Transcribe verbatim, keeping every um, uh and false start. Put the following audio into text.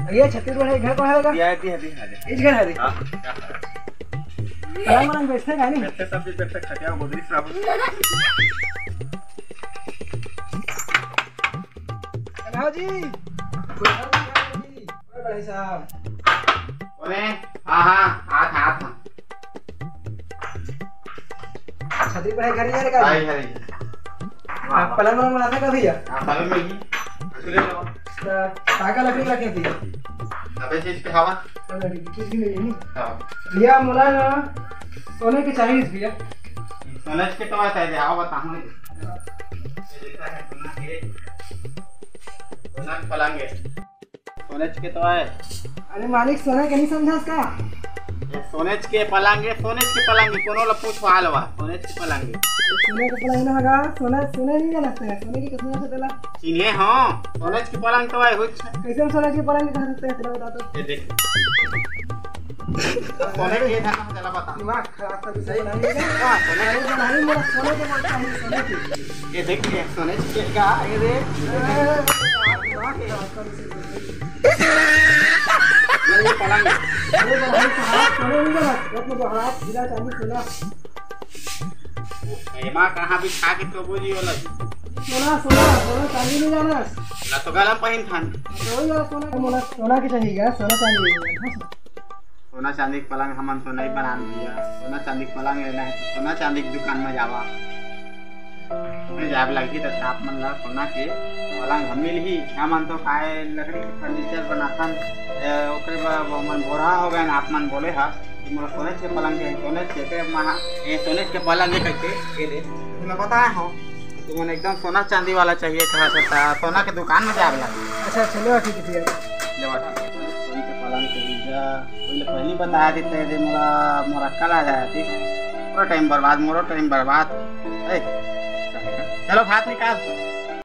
भैया, छत्तीसगढ़ हे, घर कहाँ हे? दिया, दिया, दिया, दिया। इस घर हे? हाँ। पलंग वलंग बेचथे का नहीं? बेचथे, सब चीज बेचथे, खटिया, गोदरी, सब। चलाओ जी। बड़े साहब। बोले? हाँ, हाँ, हाथ, हाथ, हाथ। छतरी पर हे, घर ही हे का? हाँ, घर ही। आप पलंग वलंग बनाथे का भैया? हाँ, पलंग में ही। सुने लो। त का का लकड़ी रखे भैया? अबे चीज के हवा। चलो, ठीक, कुछ भी नहीं है। हाँ। भैया, मोला ना सोने के चाहिए भैया। सोने के तो आता है, आओ बताऊँ। ये देखा है, सोना के, सोना के पलंग है। सोनेच के तो आय। अरे मालिक, सोना के नहीं समझस का? ये सोनेच के पलंग हे, सोनेच के पलंग हे, कोनो ला पूछ हाल वा, सोनेच के पलंग हे। अरे सोने के पलंग ना हगा, सोना, सोना नहीं जाना है, सोने की किस्मत से तेला। चिन्हे हो, सोनेच के पलंग तो आय हुच। कैसे हम सोने के पलंग कह सकते हैं, तेरा बता तो। ये देख। सोने के धन हम तेला बता। दिमाग खराब कर सही नहीं है। हाँ, सोने के नहीं, मेरा सोने के बोलता है, सोने की। ये देख, ये सोनेच के का, ये देख। अरे, दिमाग खराब कर ये पलंग। अरे भाई साहब, सोने नहीं बोला, रत्न जवाहरात, हीरा चांदी, सोना। एमा कहाँ बिछा के तो बोली वाला। सोना, सोना, सोना चांदी नहीं जाना। ना तो गला पहिन थान। तो वही वाला सोना, मोला सोना के चाहिए, सोना चांदी नहीं जाना। सोना चांदी के पलंग हमन तो नहीं बनान भैया। सोना चांदी के पलंग लेना है तो सोना चांदी की दुकान में जावा। मैं जाब लगही त आप मन ला सोना के पलंग ह मिलही। हमन तो काय लकड़ी के फर्नीचर बनाथन, ए, ओकरे बर वो मन बोरा हो गए। आप मन बोले हा कि मोला सोने के पलंग के, सोने के, के महा, ए, सोने के पलंग है करके, ये ले, मैं बताए हो, तुमन एकदम सोना चांदी वाला चाहिए कहा था, सोना के दुकान में जाब लगही। अच्छा, चलो, ठीक है, ठीक है। ले बता, सोने के पलंग के बीजा, पहले, पहले बता देते रे, मोला, मोर अक्कल आ जाए थी। पूरा टाइम बर्बाद, मोरो टाइम बर्बाद। ए, चलो भात निकाल।